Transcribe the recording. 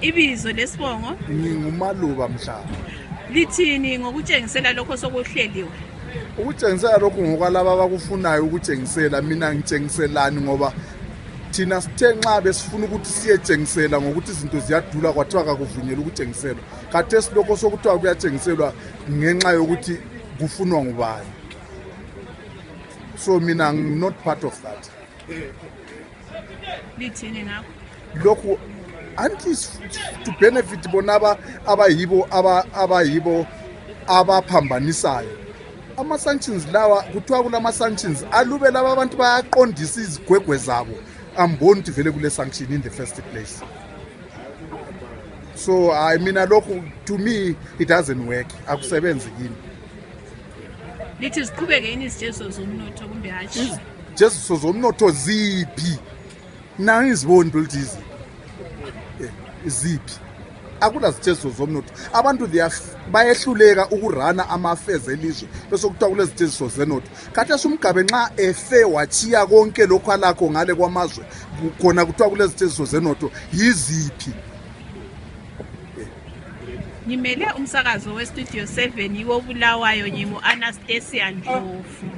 Ibizo lesibongo nginguMaluba Mhlaba. lithini ngokutshengisela lokho sokuhleliwe? Ukutshengisela lokho ngokwalabo abakufunayo ukutshengisela, mina ngitshengiselani ngoba thina sithe nxa besifuna ukuthi siyetshengisela ngokuthi izinto ziyadula kwathiwa akakuvunyelwa ukutshengiselwa. Khathesi lokho sokuthiwa kuyatshengiselwa ngenxa yokuthi kufunwa ngubani. So mina I'm not part of that. Lithini nakho? Lokho anti to benefit bonaba abayibo abaphambanisayo. Ama sanctions lawa kuthiwa kulama sanctions alube laba abantu bayaqondisa izigwegwe zabo. Amboni ukuthi vele kule sanction in the first place. So I mean lokho to me it doesn't work. Akusebenzi yini. Lithi siqhubeke yini izijeziso zomnotho kumbe hashi? Ijeziso zomnotho ziphi? Na iziboni ukuthi ziphi? Akulazijeziso zomnotho. Abantu bayehluleka ukurana ama-affairs elizwe bese kuthiwa kulezijeziso zenotho. Khathesi umgabe nxa efe wachiya konke lokho alakho ngale kwamazwe khona kuthiwa kulezijeziso zenotho yiziphi? Ngimele umsakazo westudio 7 yiwo Bulawayo nyimu Anastasia Ndlovu.